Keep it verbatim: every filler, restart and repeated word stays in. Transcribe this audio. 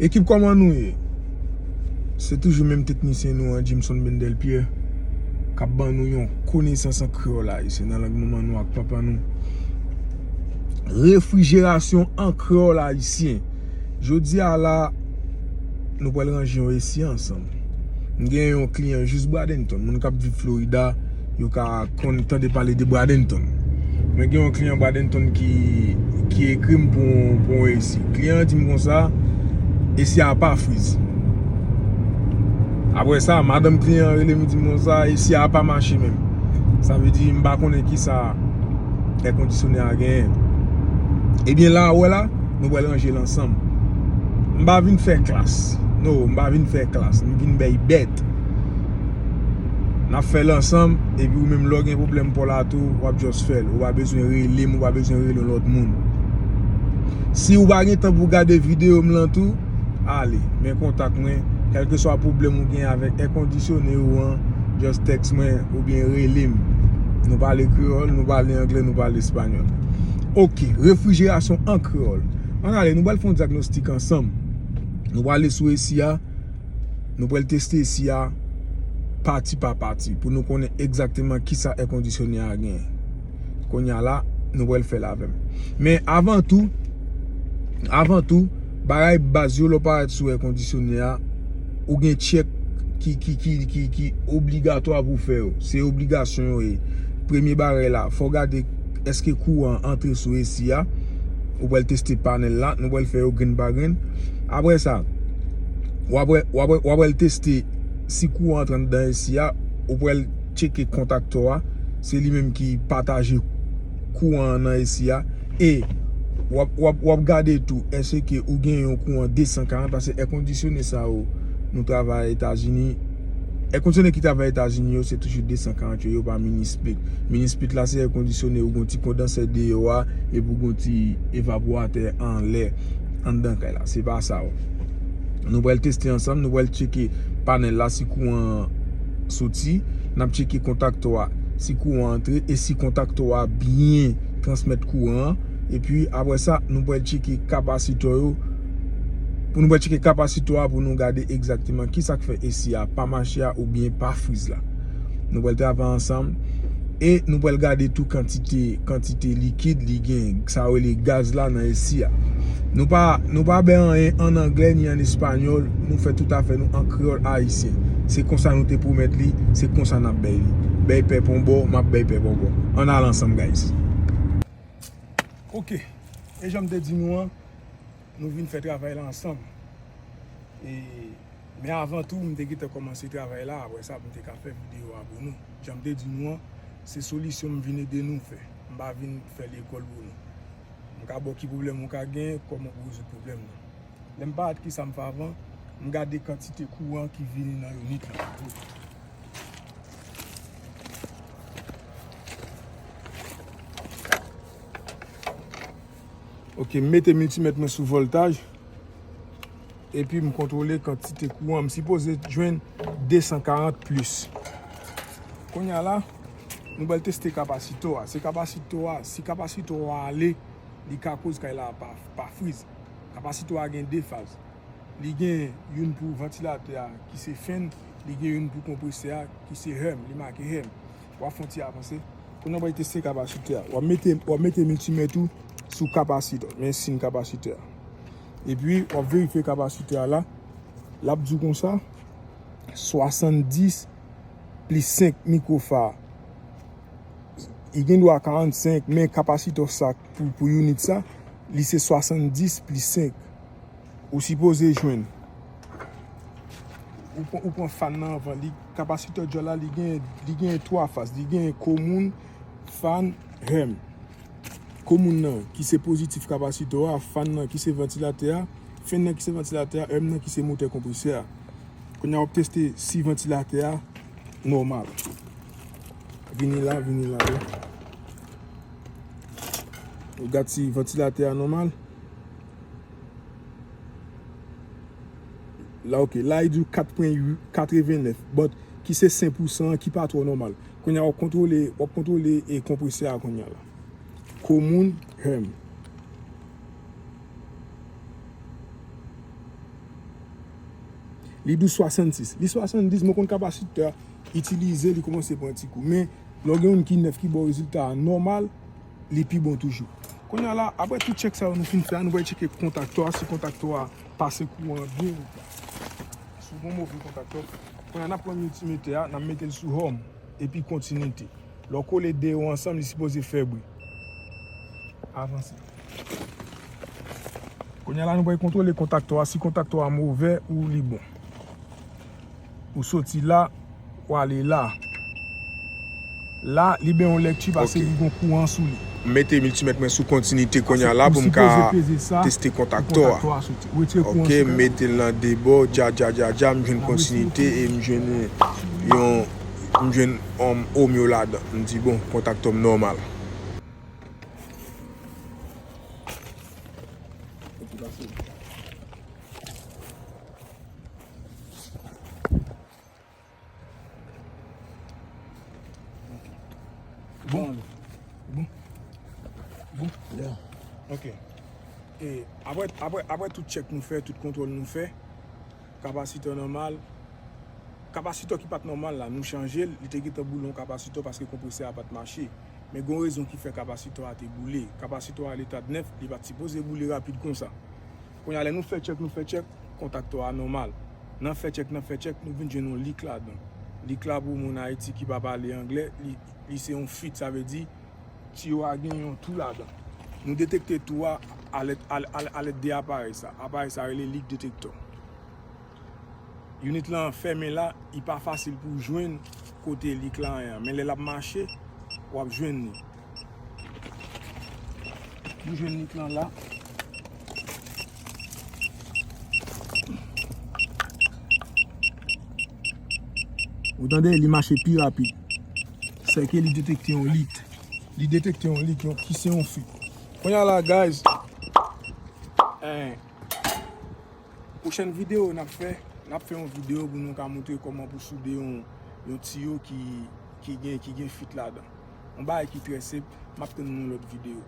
Ekip, kòman nou ye? Se toujou menm teknisyen nou an, Jimson Bendel Pierre, k ap ban nou yon konesans an kreyòl ayisyen nan lang manman nou ak papa nou. Refrijerasyon an kreyòl ayisyen. Jodi a la, nou pral ranje yon esi ansanm. M gen yon kliyan jis Bradenton, moun k ap viv Florida, yo ka konn tande pale de Bradenton. Mwen gen yon kliyan Bradenton ki, ki ekri m pou, pou yon esi. Kliyan an di m konsa, esi a pa friz. Apre sa, madanm kliyan an rele m, di m konsa, esi a pa mache menm. Sa vle di, m pa konnen kisa èkondisyonè a genyen. Ebyen, la, ou wè la, nou pral ranje l ansanm. M pa vin fè klas. No, m pa vin fè klas. M vin bay bèt. N ap fè l ansanm, epi ou menm lè w gen pwoblèm pa w la tou, w ap just fè l. Ou pa bezwen rele m, ou pa bezwen rele yon lòt moun. Si ou pa gen tan pou w gade videyo m lan tou, ale, men kontak mwen. Kèlkeswa pwoblèm ou gen avèk èkondisyone ou an, just text mwen oubyen rele m. Nou pale kreyòl, nou pale anglè, nou pale espanyòl. Oke, refrijerasyon an kreyòl. Ann ale, nou pral fè yon dyagnostik ansanm. Nou prale sou esi a, nou pral teste esi a pati pa pati pou nou konnen egzakteman kisa èkondisyonè a genyen. Kounye a la, nou pral fè l avè m. Men avan tou, avan tou, bagay baz yo, lè w parèt sou èkondisyonè a, ou gen tchèk ki, ki, ki, ki, ki obligatwa pou w fè yo. Se obligasyon yo ye. Premye bagay la, fò w gade èske kouran an antre sou esi a. Ou pral teste panèl la, nou pral fè yo grenn pa grenn. Apre sa, w ap wè, w ap wè, w ap wè l teste si kouran antre anndan esi a, ou pral tcheke kontaktè a, se li menm ki pataje kouran an nan esi a. E w ap, w ap, w ap gade tou, èske ou gen yon kouran de san karant, paske èkondisyone sa yo, nou travay Etazini, èkondisyone ki travay Etazini yo, se toujou de san karant yo, yo pa mini split. Mini split la, se èkondisyone ou gen yon ti kondansè deyò a, epi ou gen yon ti evaporatè anlè, anndan kay la. Se pa sa yo. Nou pral teste ansanm, nou pral tcheke panèl la si kouran an soti, n ap tcheke kontaktè a si kouran an antre e si kontaktè a byen transmèt kouran an. Epi apre sa, nou pral tcheke kapasitè yo. Pou nou pral tcheke kapasitè a pou nou gade egzakteman kisa k fè esi a pa mache a oubyen pa friz la. Nou pral travay ansanm. E nou pral gade tou kantite, kantite likid li gen, sa yo rele gaz la nan esi a. Nou pa, nou pa bay anyen an anglè ni an espanyòl, nou fè tout afè nou an kreyòl ayisyen. Se konsa nou te pwomèt li, se konsa n ap bay li. Bay pèp on bò, m ap bay pèp on bò. Ann al ansanm, guys. Oke. E jan m te di nou an, nou vin fè travay la ansanm. E, men avan tou, m te gentan kòmanse travay la, apre sa, pou m te ka fè videyo a pou nou. Jan m te di nou an, se solisyon m vin ede nou fè. M pa vin fè lekòl pou nou. M ka ba w ki pwoblèm ou ka gen, kòman pou rezoud pwoblèm nan. Lè m parèt kisa m fè avan, m gade kantite kouran ki vini nan init lan. Oke, m mete miltimèt mwen sou vòltaj. Epi m kontwole kantite kouran. M sipoze jwenn de san karant plis. Kounye a la, nou pral teste kapasitè a. Se kapasitè a, si kapasitè a ale, li ka koz kay la pa, pa friz. Kapasitè a gen de faz. Li gen youn pou vantilatè a ki se fan, li gen youn pou konpresè a ki se hum, li make hum. W ap fè yon ti avanse. Kounye a w pral teste kapasitè a. W ap mete, w ap mete miltimèt ou sou kapasitè, men siy kapasitè a. Epi w ap verifye kapasitè a la. L ap di w konsa, swasanndis plis senk mikwofa. Li gen dwa karannsenk, men kapasitè sa pou, pou unit sa, li se swasanndis plis senk. Ou sipoze jwenn. Ou pran, ou pran fan nan anvan. Li, kapasitè djòl la, li gen, li gen twa faz. Li gen komoun, fan, hum. Komoun nan, ki se pozitif kapasitè a, fan nan, ki se vantilatè a, fan nan, ki se vantilatè a, hum nan, ki se motè konpresè a. Kounye a, w ap teste si vantilatè a nòmal. Vini la, vini la, wi. Ou gad si vantilatè a nòmal. La, oke. La, li di w kat pwen uit, katrevennèf. But, ki se senk pousan an, ki pa twò nòmal. Kounye a, w ap kontwole, w ap kontwole e konpresè a kounye a la. Komoun, hum. Li dous swasannsis. Li swasanndiz, mwen konn kapasitè a itilize, li kòmanse pran ti kou. Men, lè w gen youn ki nèf, ki ba w rezilta a nòmal, li pi bon toujou. Kounye a la, apre tout tchèk sa yo nou fin fè a, nou pral tcheke kontaktè a, si kontaktè a pase kouran byen wout la. Si w gen yon move kontaktè, kounye a n ap pran miltimètè a, n ap mete l sou home, epi kontinite. Lè w kole de yo ansanm, li sipoze fè bri. Avanse. Kounye a la, nou pral kontwole kontaktè a, si kontaktè a move ou li bon. Ou soti la, w ale la. La, li ban yon lèkti paske li gen kouran sou li. M mete miltimèt mwen sou kontinite kounye a la pou m ka teste kontaktè a. Ok, m mete l nan de bò, dja, dja, dja, dja, m jwenn kontinite e m jwenn yon, m jwenn, um, omyo ladan. M di, bon, kontaktè m nòmal. Bon. Bon. Bon. Yeah. Ok. E apre, apre, apre tout tchèk nou fè, tout kontwòl nou fè, kapasitè nòmal, kapasitè ki pa t nòmal la, nou chanje l, li te gentan boule yon kapasitè paske konpresè a pa t mache. Men gen yon rezon ki fè kapasitè a te boule. Kapasitè a leta de nèf, li pa t sipoze boule rapid konsa. Kounye a, lè nou fè tchèk, nou fè tchèk, kontaktè a nòmal. Nan fè tchèk, nan fè tchèk, nou vin jwenn yon lik ladan. Lik la, pou moun Ayiti ki pa pale anglè, li, li se yon fit, sa vle di tiyo a gen yon twou ladan. Nou detekte twou a alèd, alèd, alèd de aparèy sa. Aparèy sa rele lik detektè. Unit lan fèmen la, li pa fasil pou w jwenn kote lik la ye a. Men lè l ap mache, w ap jwenn li. Nou jwenn lik lan la. Ou tande, li mache pi rapid. Sèke li detekte yon lik. Li detekte yon lik, yon, ki se yon fit. Kounye a la, guys, eh, pwochèn videyo n ap fè, n ap fè yon videyo pou nou ka montre kòman pou soude yon, yon tiyo ki, ki gen, ki gen fit ladan. Yon bagay ki trè senp, m ap tann nou lòt videyo.